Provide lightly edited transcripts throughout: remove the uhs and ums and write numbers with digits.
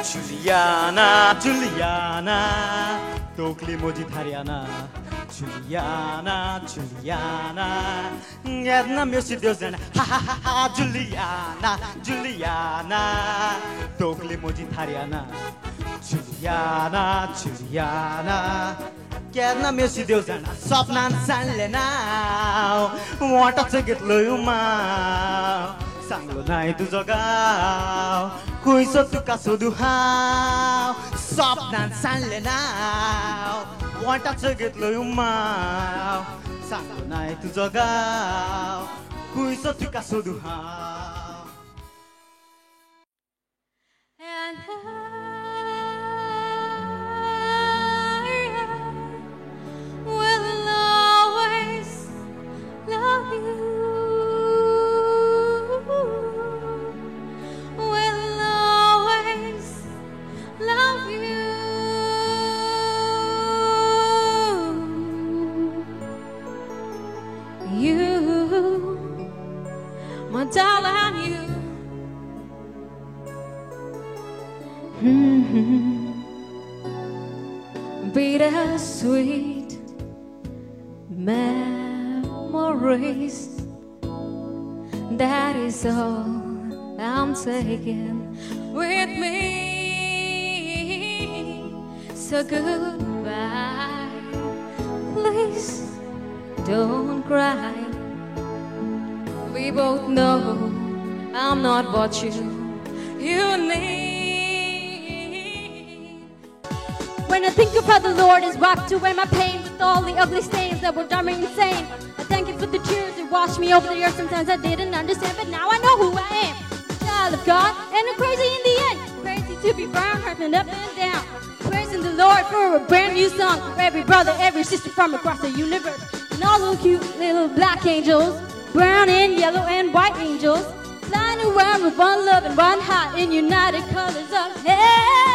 Juliana Juliana तोकली मोजी थारियाना Juliana Juliana केन्ना म्युसी देव जाणा हा हा हा हा जुलियाना जुलियाना तोकली मोजी थारियाना जुलियाना जुलियाना केन्ना म्युसी देव जाणा सपनान सांगलें नांव वाटाचो घेतलो माव सांगलो नाय तुजो गांव खंयसो तुका सोदू हांव सपनान सांगलें नांव वाटाचो घेतलो माव सांगलो नाय तुजो गांव खंयसो तुका सोदू हांव. And I will always love you. Will always love you. You, my darling, you. Bittersweet memories, that is all I'm taking with me. So goodbye, please don't cry. We both know I'm not what you need. When I think of how the Lord has wiped away my pain with all the ugly stains that were driving me insane, I thank Him for the tears that washed me over the years. Sometimes I didn't understand, but now I know who I am. A child of God, and I'm crazy in the end. Crazy to be brown, hurting up and down. Praising the Lord for a brand new song for every brother, every sister from across the universe. And all those cute little black angels, brown and yellow and white angels, flying around with one love and one heart in united colors of heaven.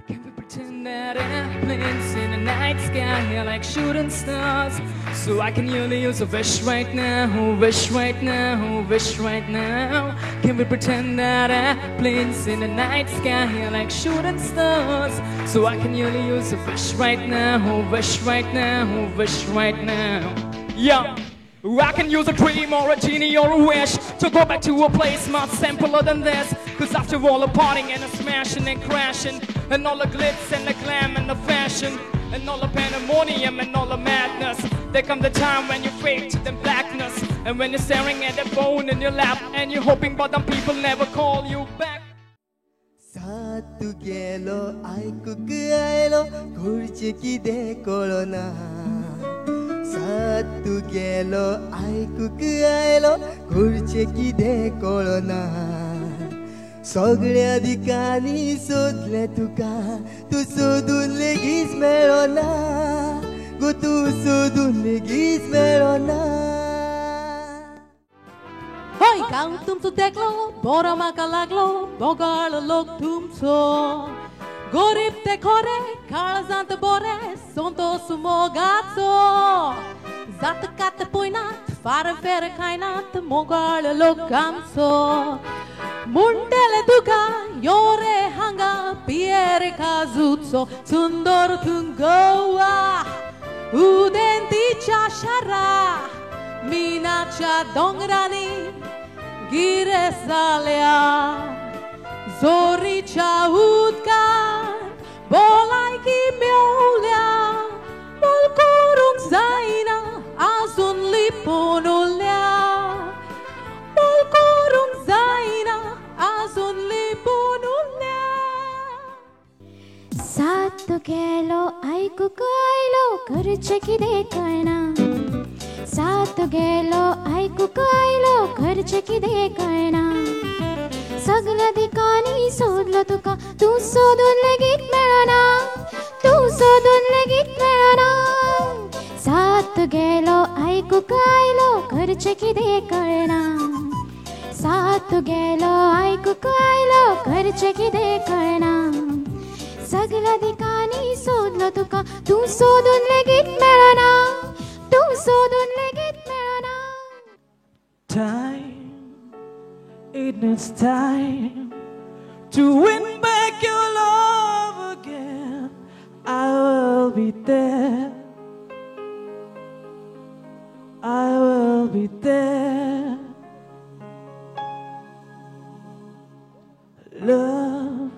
Can we pretend that airplanes in the night sky are like shooting stars? So I can only use a wish right now, wish right now, wish right now. Can we pretend that airplanes in the night sky are like shooting stars? So I can only use a wish right now, wish right now, wish right now. Yeah. I can use a dream or a genie or a wish to go back to a place much simpler than this. Cause after all the partying and the smashing and crashing, and all the glitz and the glam and the fashion, and all the pandemonium and all the madness, there comes the time when you fade to the blackness, and when you're staring at the phone in your lap, and you're hoping but them people never call you back. सात गेलो आयकूंक आयलो करचें कितें कळना. सात गेलो आयकूंक आयलो करचें कितें कळना. सगळ्या दिकांनी सोदलें तुका तूं सोदून लेगीत मेळना गो तूं सोदून लेगीत मेळना. हय गांव तुमचो देखलो बरो म्हाका लागलो बोगाळ लोक तुमचो गरीब ते खरे काळजांत बरे संतोष मोगाचो जात कात पळयनात फार फेर खायनात मोगाळ लोक आमचो मुंडेले तुका यो रे हांगा पियेर काजूचो सुंदर तूं गोवा उदेंतीच्या शारा मिनाच्या दोंगरांनी गिरे जाल्या जोरीच्या उदकांत भलायकी मेवल्या मोल करूंक जायना आजून लिपून उरल्या मोल करूंक जायना आजून लिपून उरल्या. सात गेलो आयकूंक आयलो करचें कितें कळना. सात गेलो आयकूंक आयलो करचें कितें कळना. सगल्या दिकांनी सोदलो तुका तूं सोदून लेगीत मेळना तूं सोदून लेगीत मेळना. सात गेलो आयकूंक आयलो करचें कितें कळना. सात गेलो आयकूंक आयलो करचें कितें कळना. सगल्या दिकांनी सोदलो तुका तूं सोदून लेगीत मेळना तूं सोदून लेगीत मेळना. Time, it is time to win back your love again. I will be there. I will be there. Love,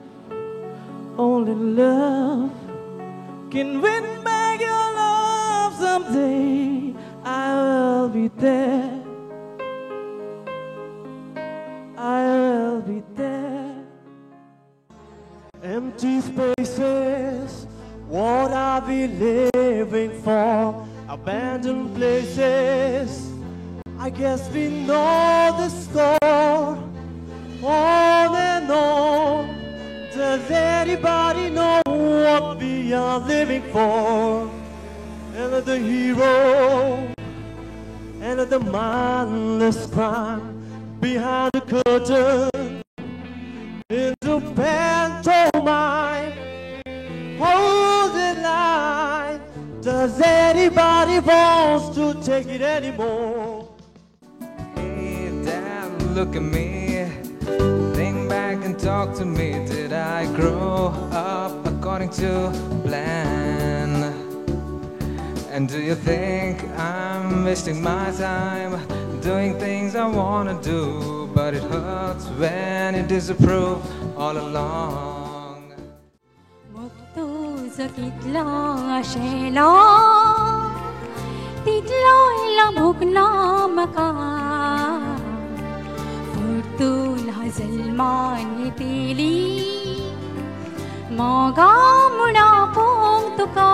only love can win back your love someday. I will be there. I will be there. Empty spaces, what are we living for? Abandoned places, I guess we know the score. On and on, does anybody know what we are living for? Another hero, another mindless crime behind the curtain, into pantomime, hold the line. Does anybody want to take it anymore? Hey, Dad, look at me. Think back and talk to me. Did I grow up according to plan? And do you think I'm wasting my time doing things I wanna do? But it hurts when you disapprove all along. तुझं कितलो आशेलो तितलो लाभूंक ना म्हाका फुरतून जल्मान येतली मोगा म्हूण आपोवंक तुका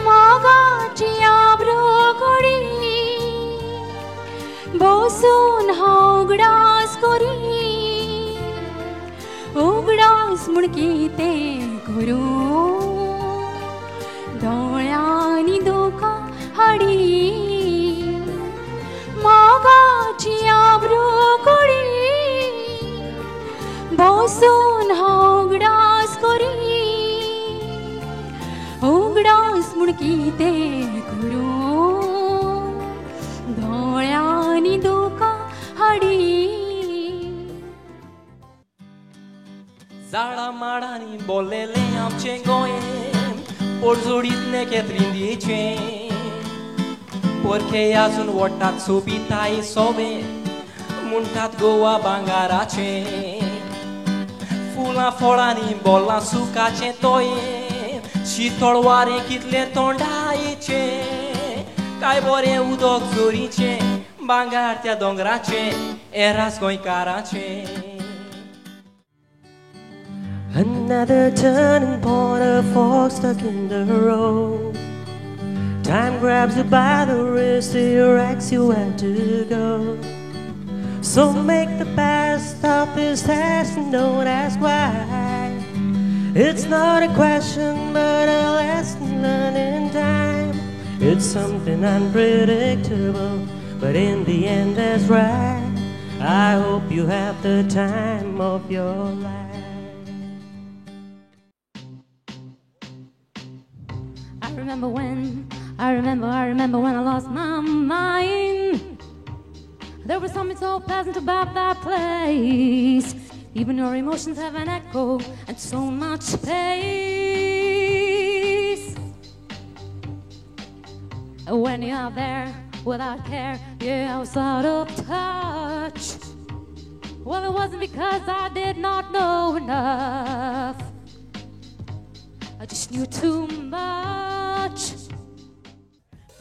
मोगाची आब्रू करी बसून हांव उगडास करी उगडास म्हूण कितें करूं दोळ्यांनी दुकां हाडी मोगाची आब्रू करी बसून हांव उगडास करी उगडास म्हूण कितें करूं दोळ्यांनी दुकां हाडी. झाडां माडांनी बोल्लेलें आमचें गोंयें पोरजोडींतलें केत्रिंदयेचें परके आजून वोडटात सोबिताय सोबें म्हणटात गोवा भांगाराचें फुलां फळांनी बोल्लां सुखाचें तोयें शितळ वारें कितलें तोंडायेचें काय बरें उदक जोरीचें भांगार त्या दोंगराचें eras गोंयकाराचें. Another turning point, a fork stuck in the road. Time grabs you by the wrist, it directs you where to go. So make the best of this test and don't ask why. It's not a question but a lesson learned in time. It's something unpredictable, but in the end that's right. I hope you have the time of your life. I remember when, I remember when I lost my mind. There was something so pleasant about that place. Even your emotions have an echo and so much space. When you're there without care, yeah, I was out of touch. Well, it wasn't because I did not know enough. I just knew too much.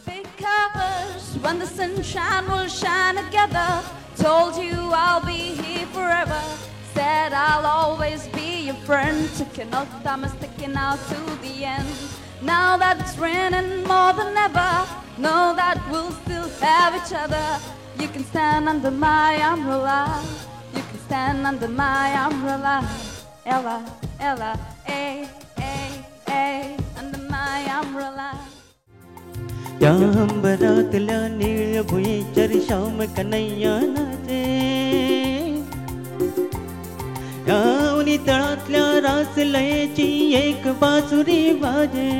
Because when the sunshine will shine together, told you I'll be here forever. Said I'll always be your friend. Took an oath I'm sticking out to the end. Now that it's raining more than ever, know that we'll still have each other. You can stand under my umbrella. You can stand under my umbrella. Ella, Ella, A, A, A, under my umbrella. त्या अंबरातल्या नीळ भुयेचर श्याम कन्हैया नाचे, या तळातल्या रासलयेची एक बासुरी वाजे.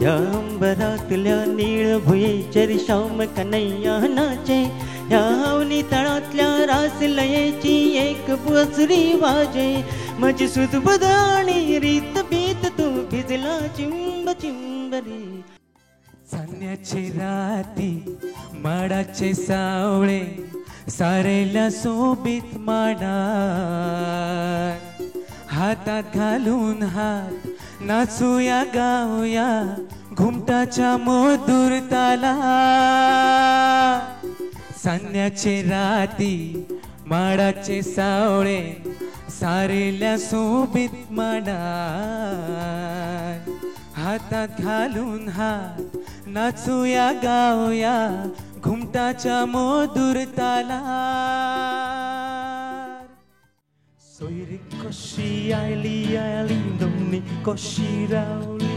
त्या अंबरातल्या नीळ भुयेचर श्याम कन्हैया नाचे, ह्या हावनी तळांतल्या रासलयेची एक बसरी वाजे म्हजी सुदबुद आनी रीत बीत तूं भिजला चिंब चिंब रे. चान्याचे राती माडाचे सावळे सारेल्या सोबीत माडार हातात घालून हात नाचूया गाऊया घुमटाच्या मधुर तालार. चान्याचे राती माडाचे सावळे सारेल्या सोबीत माडार हातात घालून हात नाचूया गाऊया घुमटाच्या मधुर तालार. सोयरीक कशी आयली आयली दोनी कशी रावली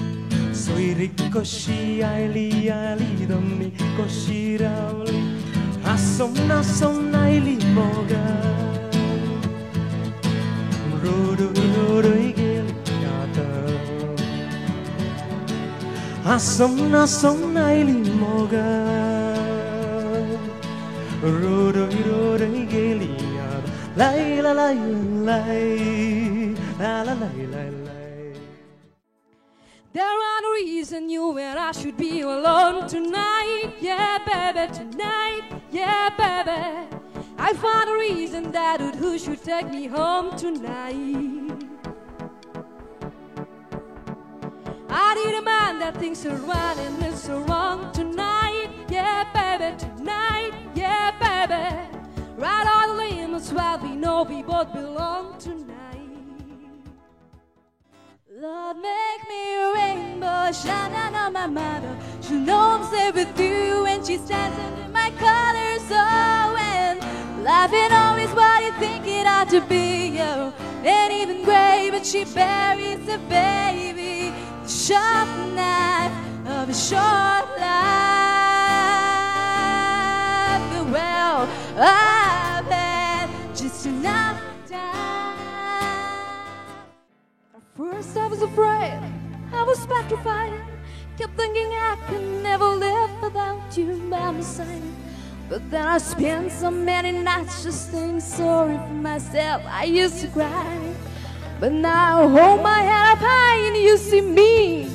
सोयरीक कशी आयली आयली दोनी कशी रावली हांसोन हांसोन आयली मोगा रोडूय रोडूय गेली आतां हांसोन हांसोन आयली मोगा रोडूय रोडूय गेली आतां लाई la la la la la la la la. There are no reason you and I should be alone tonight, yeah baby, tonight, yeah baby. I found a reason that who should take me home tonight. I need a man that thinks are right and is so wrong tonight, yeah baby, tonight, yeah baby. Right on the limits where we know we both belong tonight. Lord, make me a rainbow, shine down on my mother. She'll know I'm safe with you when she stands under my colors. Oh, and life ain't always what you think it ought to be. Oh, ain't even gray, but she buries the baby. The sharp knife of a short life. Well, I've had just enough time. At first I was afraid, I was petrified. Kept thinking I could never live without you by my side. But then I spent so many nights just saying sorry for myself. I used to cry, but now I hold my head up high and you see me,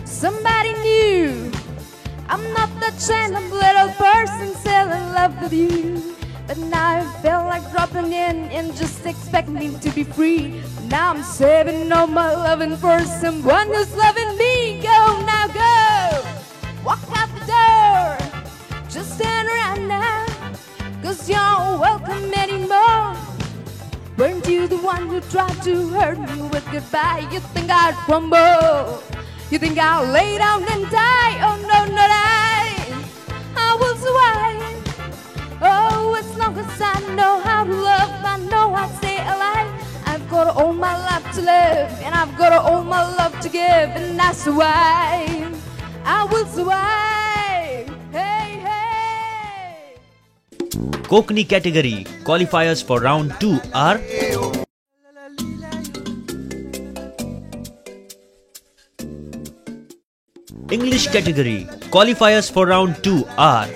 somebody new. I'm not that random little person still in love with you. But now I feel like dropping in and just expecting to be free. Now I'm saving all my loving for someone who's loving me. Go now, go! Walk out the door. Just stand around now, 'cause you're not welcome anymore. Weren't you the one who tried to hurt me with goodbye? You think I'd crumble? You think I'll lay down and die? Oh no, not I will survive. Oh, as long as I know how to love, I know I'll stay alive. I've got all my life to live, and I've got all my love to give, and I survive. I will survive. Hey, hey. Konkani category qualifiers for round 2 are English category qualifiers for round 2 are